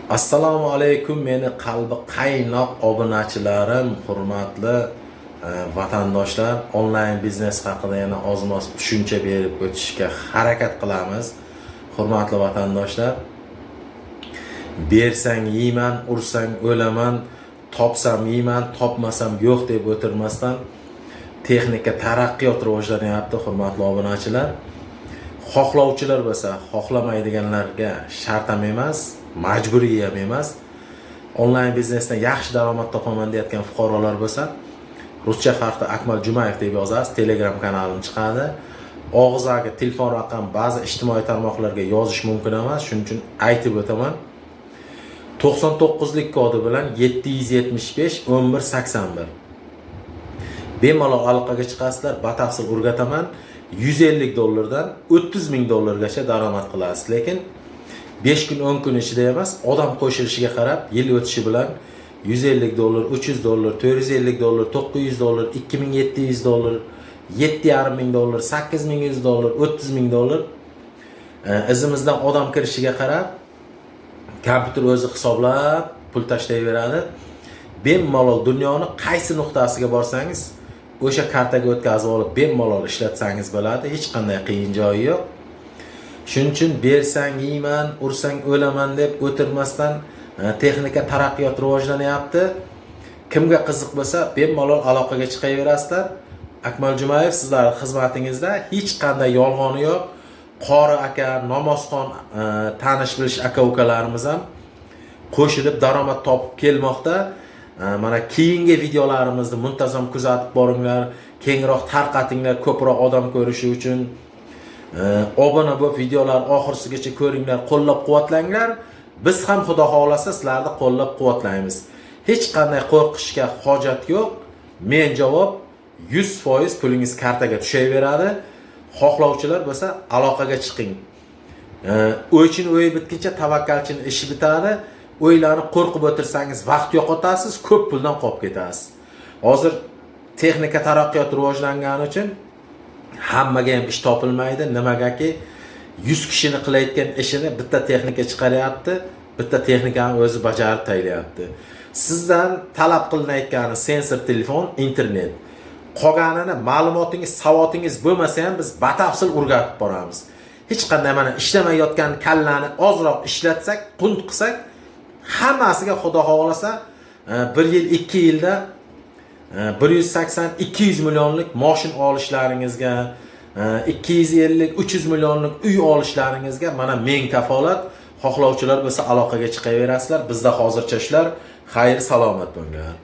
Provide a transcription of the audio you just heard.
Assalomu alaykum meni qalbi qaynoq obunachilarim, hurmatli vatandoshlar. Onlayn biznes haqida yana ozmoz tushuncha berib o'tishga harakat qilamiz. Hurmatli vatandoshlar, bersang yeyman, ursang o'laman, topsam yeyman, topmasam yo'q deb o'tirmasdan texnika taraqqiyot rivojlanyapti, hurmatli obunachilar. Xohlovchilar bo'lsa, xohlamaydiganlarga shart ham emas, majburiy ham emas. Onlayn biznesdan yaxshi daromad topaman deyotgan fuqarolar bo'lsa, ruscha harfda Akmal Jumayev deb yozasiz, Telegram kanalim chiqadi. Og'zaki telefon raqam ba'zi ijtimoiy tarmoqlarga yozish mumkin emas, shuning uchun aytib o'taman. 99lik kodi bilan 775 11 81. Bemalol aloqaga chiqasizlar, batafsil o'rgataman. 150 dollardan 30 ming dollargacha daromad qilasiz. Lekin 5 kun 10 kun ichida emas, odam qo'shilishiga qarab yil o'tishi bilan 150 dollar, 300 dollar, 450 dollar, 900 dollar, 2700 dollar, 7,5 ming dollar, 8100 dollar, 30 ming dollar. Izimizdan odam kirishiga qarab kompyuter o'zi hisoblab pul tashlayveradi. Bemalol dunyoni qaysi nuqtasiga borsangiz, o'sha kartaga o'tkazib olib bemalol ishlatsangiz bo'ladi. Hech qanday qiyin joyi yo'q. Shuning uchun bersang yeyman, ursang o'laman deb o'tirmasdan texnika taraqqiyot rivojlanyapti. Kimga qiziq bo'lsa, bemalol aloqaga chiqaverasizlar. Akmal Jumayev sizlarning xizmatingizda, hech qanday yolg'oni yo'q. Qori aka, namozxon tanish bilish aka ukalarimiz ham qo'shilib daromad topib kelmoqda. Mana keyingi videolarimizni muntazam kuzatib boringlar, kengroq tarqatinglar, ko'proq odam ko'rishi uchun. Obuna bo'lib videolar oxirisigacha ko'ringlar, qo'llab-quvvatlanglar. Biz ham xudo xohlasa sizlarni qo'llab-quvvatlaymiz. Hech qanday qo'rqishga hojat yo'q. Men javob 100% pulingiz kartaga tushaveradi. Xohlovchilar bo'lsa aloqaga chiqing. O'ychin o'yi bitguncha tavakkalchini ishi bitadi. O'ylanib qo'rqib o'tirsangiz vaqt yo'qotasiz, ko'p puldan qolib ketasiz. Hozir texnika taraqqiyot rivojlangani uchun hammaga ham ish topilmaydi. Nimagaki 100 kishini qilayotgan ishini bitta texnika chiqaryapti, bitta texnikani o'zi bajarib taylayapti. Sizdan talab qilinayotgani sensor telefon, internet. Qolganini ma'lumotingiz, savotingiz bo'lmasa ham biz batafsil o'rgatib boramiz. Hech qanday mana ishlamayotgan kallani ozroq ishlatsak, qunt qilsak, hammasiga xudo xohlasa 1 yil, 2 yilda 180 200 millionlik moshin olishlaringizga, 250 300 millionlik uy olishlaringizga mana men kafolat. Xohlovchilar bo'lsa aloqaga chiqaverasizlar. Bizda hozircha shular. Xayr, salomat bo'linglar.